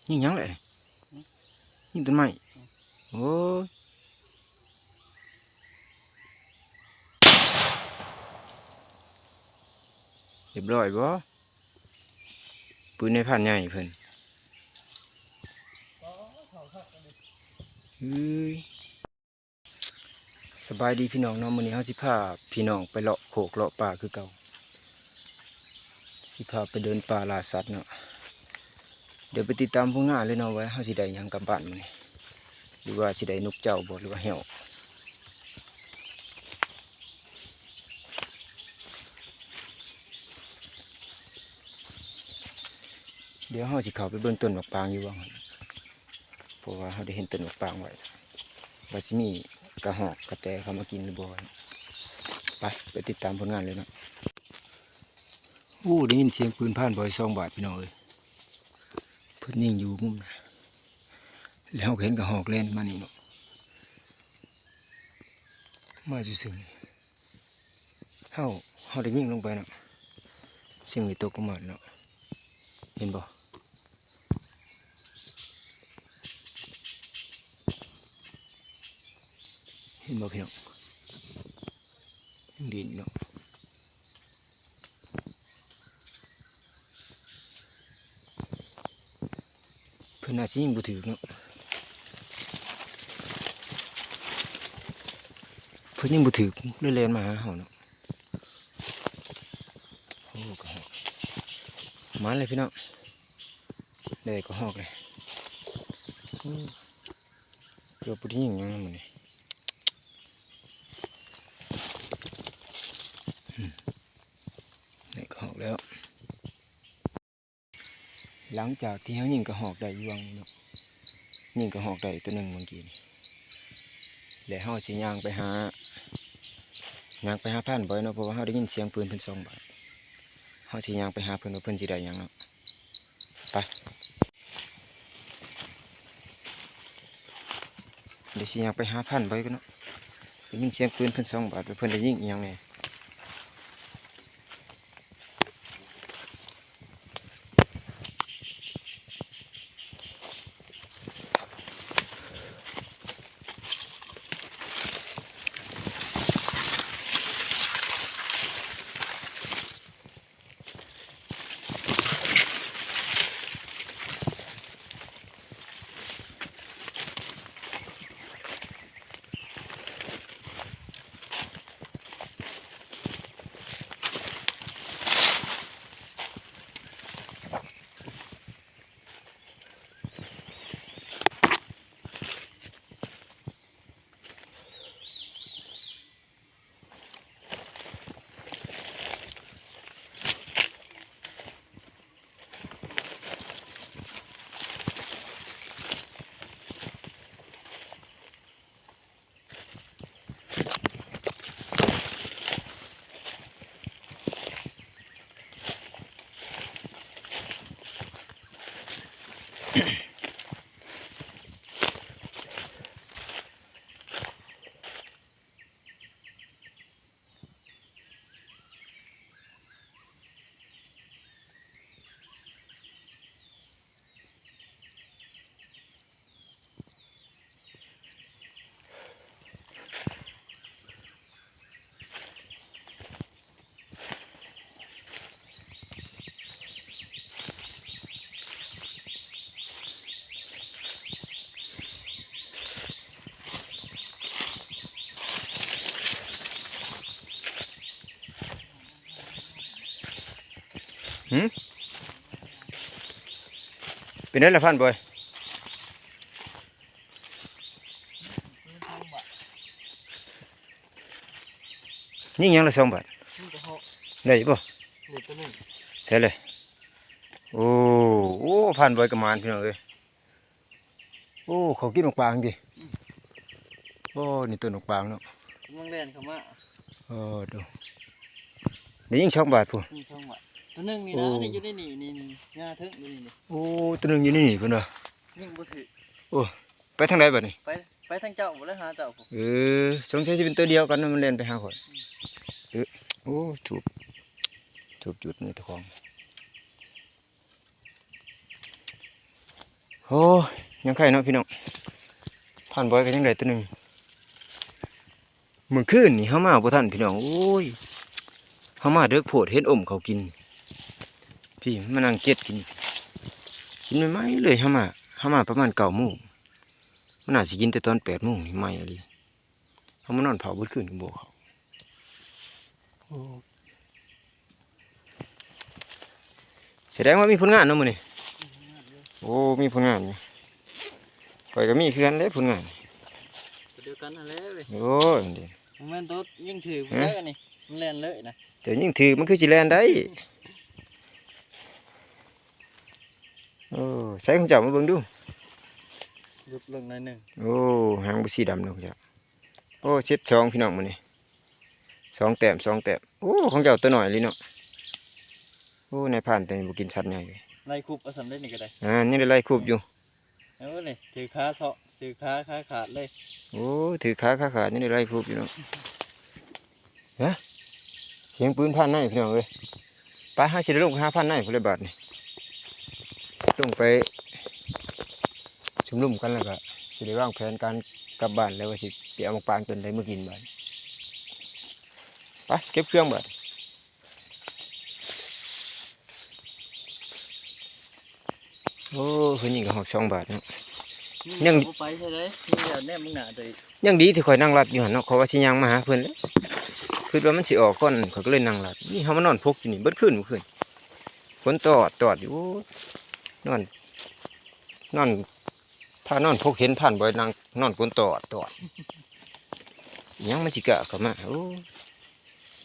ຍິງຫຍັງແຫຼະ? ຫືມ? ຍິງຕົ້ນໄມ້? ໂອ້ຍ ຮຽບຮ້ອຍບໍ່? ປືນນາຍພານໃຫຍ່ເພິ່ນ. ເອີຍ ສະບາຍດີພີ່ນ້ອງເນາະ, ມື້ນີ້ເຮົາຊິພາພີ່ນ້ອງໄປເລາະໂຄກເລາະປ່າຄືເກົ່າ, ຊິພາໄປເດີນປ່າລ່າສັດເນາະ. ດຽວໄປຕິດຕາມຜົນງານເລີຍເນາະ ວ່າເຮົາຊິໄດ້ຫຍັງກັບບ້ານມື້ນີ້, ຫຼືວ່າຊິໄດ້ນົກເຈົ້າບໍ່ ຫຼືວ່າແຮ້ວ. ດຽວເຮົາຊິເຂົ້າໄປເບິ່ງຕົ້ນໝາກປາງຢູ່ຫວ່າງຫັ້ນ, ເພາະວ່າເຮົາໄດ້ເຫັນຕົ້ນໝາກປາງໄວ້ ວ່າຊິມີກະຮອກກະແຕເຂົ້າມາກິນຫຼືບໍ່. ໄປ ໄປຕິດຕາມຜົນງານເລີຍເນາະ. ໂອ້ ໄດ້ຍິນສຽງປືນພານບອຍສອງບາດ ພີ່ນ້ອງເອີຍ, ເພິ່ນຍິງຢູ່ມຸມນັ້ນ ແລ້ວເຮົາກໍເຫັນກະຮອກແລ່ນມານີ້ເນາະ, ມາຢູ່ເຊິ່ງນີ້. ເຮົາ ເຮົາໄດ້ຍິງລົງໄປເນາະ, ສຽງນີ້ຕົກລົງມາເນາະ, ເຫັນບໍ່? ເຫັນບໍ່ພີ່ນ້ອງ? ຍັງດິນເນາະ. ເພິ່ນອາດຊິຍິງບໍ່ຖືກເນາະ, ເພິ່ນຍິງບໍ່ຖືກ ເລີຍແລ່ນມາຫາເຮົາເນາະ. ໂອ້ ກະຮອກ ມາເລີຍພີ່ນ້ອງ, ໄດ້ກະຮອກເລີຍ. ໂອ້ ເກືອບບໍ່ໄດ້ຍິງຫຍັງນຳມື້ນີ້. ອືມ ໄດ້ກະຮອກແລ້ວ. ຫຼັງຈາກທີ່ເຮົາຍິງກະຮອກໄດ້ຢູ່ຫວ່າງນີ້ເນາະ, ຍິງກະຮອກໄດ້ໂຕໜຶ່ງມື້ກີ້ນີ້ ແລະ ເຮົາຊິຍ່າງໄປຫາ ຍ່າງໄປຫາພານບອຍເນາະ, ເພາະວ່າເຮົາໄດ້ຍິນສຽງປືນເພິ່ນສອງບາດ. ເຮົາຊິຍ່າງໄປຫາເພິ່ນວ່າເພິ່ນຊິໄດ້ຫຍັງເນາະ. ໄປ ດຽວຊິຍ່າງໄປຫາພານບອຍກ່ອນເນາະ, ໄດ້ຍິນສຽງປືນເພິ່ນສອງບາດ ວ່າເພິ່ນໄດ້ຍິງອີ່ຫຍັງແດ່. ຫືມ ເປັນໄດລະພານບອຍ? ຍິງຫຍັງລະສອງບາດ? ຍິງກະຮອກ. ໄດ້ຢູ່ບໍ່? ໄດ້ໂຕໜຶ່ງ. ໃສ່ເລີຍ. ໂອ້ ໂອ້ ພານບອຍກະໝານ ພີ່ນ້ອງເອີຍ. ໂອ້ ເຂົາກິນໝາກປາງຕິ? ອືມ. ໂອ້ ນີ້ຕົ້ນໝາກປາງເນາະ. ກຳລັງແລ່ນເຂົ້າມາ. ໂອ້ ໂຕ ໄດ້ຍິງສອງບາດພຸ້ນ. ຍິງສອງບາດ. ໂຕໜຶ່ງນີ້ນະ. ໂອ້ ນີ້ຢູ່ໃນນີ້ ນີ້ ນີ້ ຫຍ້າເທິງຢູ່ນີ້ ນີ້. ໂອ້ ໂຕໜຶ່ງຢູ່ໃນນີ້ພຸ້ນນະ. ຍິງບໍ່ຖືກ. ໂອ້ ໄປທາງໃດບາດນີ້? ໄປ ໄປທາງເຈົ້າພຸ້ນແຫຼະ ຫາເຈົ້າພຸ້ນ. ເອີ ສົງໄສຊິເປັນໂຕດຽວກັນນະ ມັນແລ່ນໄປຫາຂ້ອຍ. ອືມ. ເອີ ໂອ້ ທູບ ທູບຈຸດມືເຈົ້າຂອງ. ໂອ້ ໂອ້ຍ ຍັງໄຄເນາະພີ່ນ້ອງ ທ່ານບອຍກໍຍັງໄດ້ຕົວໜຶ່ງ. ມື້ຄືນນີ້ເຮົາມາບໍ່ທັນພີ່ນ້ອງ ໂອ້ຍ ເຮົາມາເດິກໂພດ ເຫັນອົມເຂົາກິນ ພີ່ ມານັ່ງເກັດກິນ ກິນໃໝ່ໆເລີຍ. ເຮົາມາ ເຮົາມາປະມານເກົ້າໂມງ ມັນໜ້າຊິກິນແຕ່ຕອນແປດໂມງນີ້ ໃໝ່ອີ່ຫຼີ. ເຮົາມານອນເຝົ້າເບິດຄືນກໍບໍ່ເຂົ້າ. ໂອ້ ສະແດງວ່າມີຜົນງານເນາະມື້ນີ້. ໂອ້ ມີຜົນງານຢູ່ ຂ້ອຍກໍມີຄືກັນເດ້ຜົນງານ ຕົວດຽວກັນຫັ້ນແຫຼະເວີຍ. ໂອ້ຍ ມັນເດ້ ບໍ່ແມ່ນໂຕຍິງຖືກ ຮະ ເດີອັນນີ້ ມັນແລ່ນເລີຍນະ. ເຈົ້າຍິງຖືກ ມັນຄືຊິແລ່ນໄດ້. ໂອ້ ໃສຂອງເຈົ້າ ມາເບິ່ງດູ. ຫຼຸດລົງໜ້ອຍໜຶ່ງ. ໂອ້ ຫາງບໍ່ສີດຳເນາະເຈົ້າ. ໂອ້ ເຊັດສອງພີ່ນ້ອງມື້ນີ້ ສອງແຕ້ມ ສອງແຕ້ມ. ໂອ້ ຂອງເຈົ້າຕົວນ້ອຍອີ່ຫຼີເນາະ. ໂອ້ ນາຍພານຕົວນີ້ບໍ່ກິນສັດໃຫຍ່ເລີຍ. ໄລ່ຄຸບເອົາສ່ຳໃດນີ້ກໍໄດ້. ອ່າ ຍັງໄດ້ໄລ່ຄຸບຢູ່. ເອີ ນີ້ຖືກຂາເຊາະ ຖືກຂາ ຂາຂາດເລີຍ. ໂອ້ ຖືກຂາ ຂາຂາດ ຍັງໄດ້ໄລ່ຄຸບຢູ່ເນາະ. ຮະ ສຽງປືນພານໃນພີ່ນ້ອງເອີຍ. ໄປ ເຮົາຊິໄດ້ລົງໄປຫາພານໃນພຸ້ນແຫຼະບາດນີ້ ລົງໄປຊຸມນຸມກັນ ແລ້ວກໍຊິໄດ້ວາງແຜນການກັບບ້ານ ແລ້ວວ່າຊິໄປເອົາໝາກປາງຕົ້ນໃດມາກິນບາດ. ໄປເກັບເຄື່ອງບາດ. ໂອ້ ເພິ່ນຍິງກະຮອກສອງບາດເນາະ. ຍັງ ບໍ່ໄປໃສເລີຍ ຍັງແນມເບິ່ງໜ້າຕົວເອງ. ຍັງດີທີ່ຂ້ອຍນັ່ງລັດຢູ່ຫັ້ນເນາະ ຂ້ອຍວ່າຊິຍ່າງມາຫາເພິ່ນແຫຼະ ຄິດວ່າມັນຊິອອກກ່ອນ ຂ້ອຍກໍເລີຍນັ່ງລັດ. ນີ້ເຮົາມານອນພົກຢູ່ນີ້ເບິດຄືນມື້ຄືນ ຝົນຕອດຕອດຢູ່. ໂອ້ຍ ນອນ ນອນ ພານອນພົກ ເຫັນພານບອຍນັ່ງນອນຝົນຕອດຕອດ ອີ່ຫຍັງມັນຊິກ້າເຂົ້າມາ. ໂອ້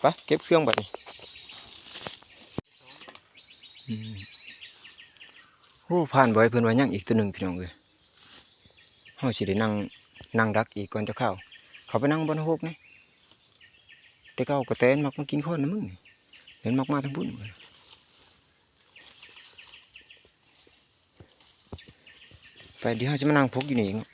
ໄປເກັບເຄື່ອງບາດນີ້. ອືມ ໂອ້ ພານບອຍເພິ່ນວ່າຍັງອີກຕົວໜຶ່ງພີ່ນ້ອງເອີຍ. ເຮົາຊິໄດ້ນັ່ງ ນັ່ງດັກອີກກ່ອນຈັກຄາວ ເຂົ້າໄປນັ່ງບ່ອນຫົກນີ້. ແຕ່ເກົ່າກະແຕນມັກມາກິນຄອນນຳມຶງນີ້ ແມ່ນມັກມາທາງພຸ້ນ. ໄປ ດຽວເຮົາຊິມານັ່ງພົກຢູ່ນີ້ອີກເນາະ.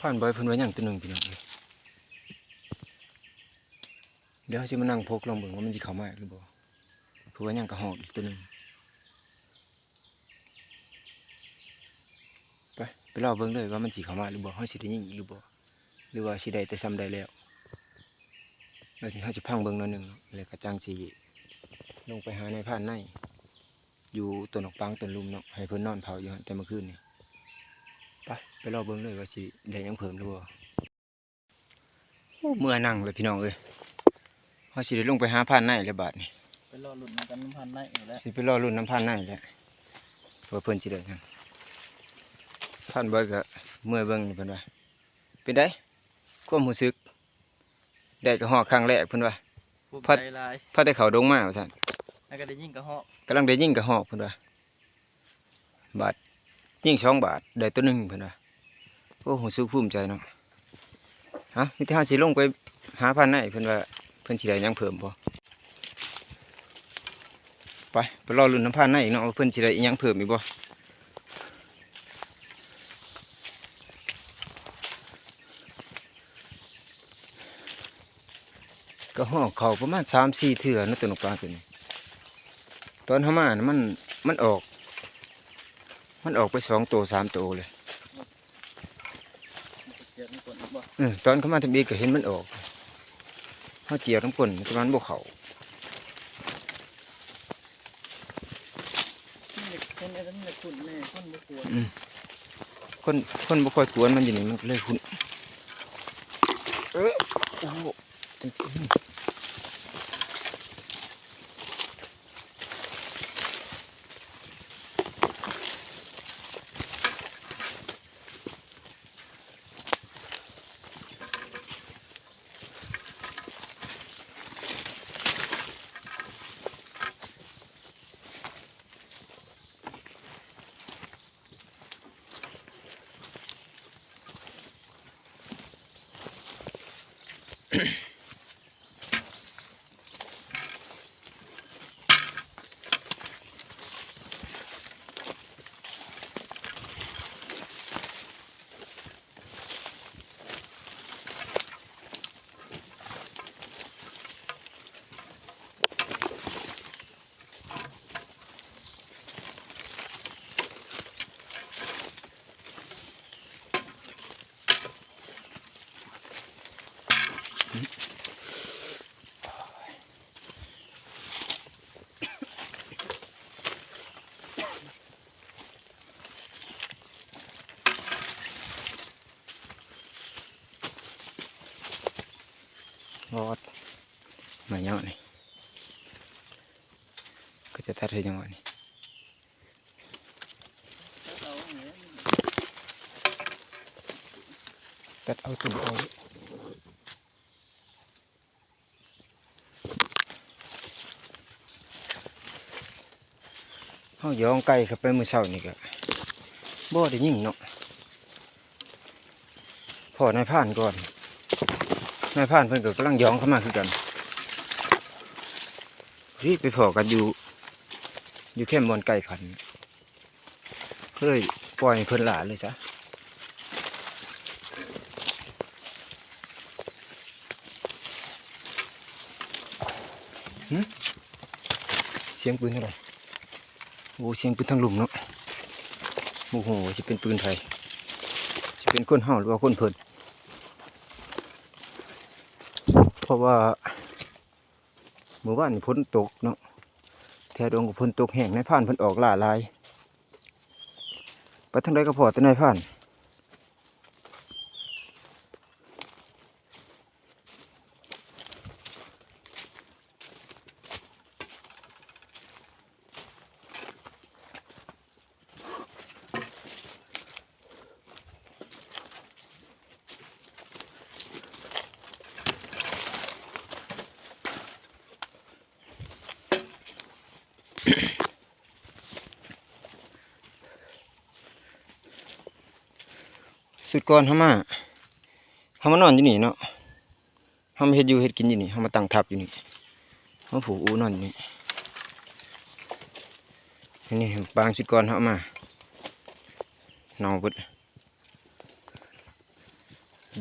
ພານບອຍເພິ່ນວ່າຍັງຕົວໜຶ່ງພີ່ນ້ອງເອີຍ. ດຽວເຮົາຊິມານັ່ງພົກລອງເບິ່ງວ່າມັນຊິເຂົ້າມາອີກຫຼືບໍ່ ເພາະວ່າຍັງກະຮອກອີກຕົວໜຶ່ງ. ໄປ ໄປລໍເບິ່ງເລີຍວ່າມັນຊິເຂົ້າມາຫຼືບໍ່ ເຮົາຊິໄດ້ຍິງອີກຫຼືບໍ່ ຫຼືວ່າຊິໄດ້ແຕ່ຊ່ຳໃດແລ້ວ. ແລ້ວທີ່ເຮົາຊິພັງເບິ່ງໜ້ອຍໜຶ່ງ ແລ້ວກະຈັ່ງຊິລົງໄປຫານາຍພານໃນ ຢູ່ຕົ້ນໝາກປາງຕົ້ນລຸ່ມເນາະ ໃຫ້ເພິ່ນນອນເຝົ້າຢູ່ຫັ້ນແຕ່ມື້ຄືນນີ້. ໄປ ໄປລໍເບິ່ງເລີຍວ່າຊິໄດ້ຫຍັງເພີ່ມຫຼືບໍ່. ໂອ້ ເມື່ອຍນັ່ງເລີຍພີ່ນ້ອງເອີຍ. ເຮົາຊິໄດ້ລົງໄປຫາພານໃນແລ້ວບາດນີ້ ໄປລໍລຸ້ນນຳກັນນຳພານໃນນີ້ແຫຼະ ຊິໄປລໍລຸ້ນນຳພານໃນແຫຼະ ວ່າເພິ່ນຊິໄດ້ຫຍັງ. ພານບອຍກະເມື່ອຍເບິ່ງເພິ່ນວ່າ ເປັນໃດຄວາມຮູ້ສຶກ ໄດ້ກະຮອກຄັ້ງແລກເພິ່ນວ່າ ພູມໃຈຫຼາຍ ພັດໄດ້ເຂົ້າດົງມາວ່າຊັ້ນ. ແລ້ວກໍໄດ້ຍິງກະຮອກ ກຳລັງໄດ້ຍິງກະຮອກເພິ່ນວ່າ ບາດຍິງສອງບາດໄດ້ຕົວໜຶ່ງເພິ່ນວ່າ. ໂອ້ ຮູ້ສຶກພູມໃຈເນາະ. ເອົ້າ ມີແຕ່ເຮົາຊິລົງໄປຫາພານໃນເພິ່ນວ່າ ເພິ່ນຊິໄດ້ຫຍັງເພີ່ມບໍ່. ໄປ ໄປລໍລຸ້ນນຳພານໃນອີກເນາະ ວ່າເພິ່ນຊິໄດ້ອີ່ຫຍັງເພີ່ມອີກບໍ່. ກະຮອກເຂົ້າປະມານສາມສີ່ເທື່ອເນາະ ໂຕນົກປາໂຕນີ້. ຕອນເຮົາມານະ ມັນ ມັນອອກ ມັນອອກໄປສອງໂຕສາມໂຕເລີຍ. ເອີ ຕອນເຂົ້າມາທຳອິດກະເຫັນມັນອອກ ເຮົາຈຽກນຳກົ້ນ ແຕ່ມັນບໍ່ເຂົ້າ. ມັນຢາກ ມັນຢາກຂຸ້ນແນ່ ຄົນບໍ່ກວນ ອືມ ຄົນ ຄົນບໍ່ຄ່ອຍກວນມັນຢູ່ນີ້ ມັນກໍເລີຍຂຸ້ນ. ເອີ ໂອ້ໂຫ. ອດ ໄມ້ຫຍັງນີ້ ເຂົາເຈົ້າຕັດເຮັດຫຍັງວະນີ້ ຕັດເອົາຕົ້ນເອົາ. ເຮົາຢອງໄກ່ເຂົ້າໄປມື້ເຊົ້ານີ້ກະບໍ່ໄດ້ຍິງເນາະ ພໍ້ນາຍພານກ່ອນ ນາຍພານເພິ່ນກະກຳລັງຢອງເຂົ້າມາຄືກັນ ນີ້ໄປພໍ້ກັນຢູ່ ຢູ່ແຄມບ່ອນໄກ່ພັນ ເລີຍປ່ອຍໃຫ້ເພິ່ນລ່າເລີຍຊະ. ຫຶ ສຽງປືນທາງໃດ? ໂອ້ ສຽງປືນທາງລຸ່ມເນາະ ບໍ່ຮູ້ວ່າຊິເປັນປືນໃຜ ຊິເປັນຄົນເຮົາ ຫຼືວ່າຄົນເພິ່ນ ເພາະວ່າ ມື້ວານນີ້ຝົນຕົກເນາະ ແຖວດົງກະຝົນຕົກແຮງ ນາຍພານເພິ່ນອອກລ່າຫຼາຍ ໄປທາງໃດກະພໍ້ແຕ່ນາຍພານ. ຊຸດກ່ອນເຮົາມາ ເຮົາມານອນຢູ່ນີ້ເນາະ ເຮົາມາເຮັດຢູ່ເຮັດກິນຢູ່ນີ້ ເຮົາມາຕັ້ງທັບຢູ່ນີ້ ເຮົາຜູກອູນອນຢູ່ນີ້ ອັນນີ້ປາງຊຸດກ່ອນເຮົາເອົາມາ ເນົ່າເບິດ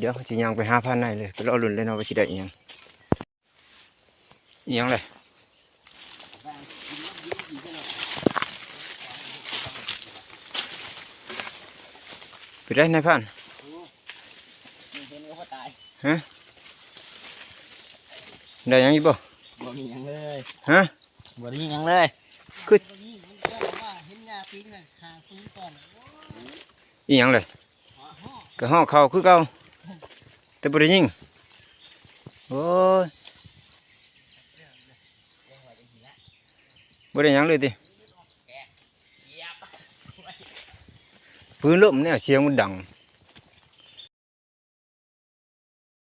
ດຽວເຮົາຊິຍ່າງໄປຫາພານໃນເລີຍ ໄປລໍລຸ້ນເລີຍເນາະວ່າຊິໄດ້ອີ່ຫຍັງ. ອີ່ຫຍັງແຫຼະ? ເປັນໃດນາຍພານ? ຮະ? ໄດ້ຫຍັງອີກບໍ່? ບໍ່ມີຫຍັງເລີຍ. ຮະ? ບໍ່ໄດ້ຍິນຫຍັງເລີຍ. ຄື ອີ່ຫຍັງເລີຍ? ກະຮ້ອງເຂົ້າຄືເກົ່າ ແຕ່ບໍ່ໄດ້ຍິງ. ໂອ້ຍ ບໍ່ໄດ້ຫຍັງເລີຍຕິ? ປືນລົມແນວສຽງມັນດັງ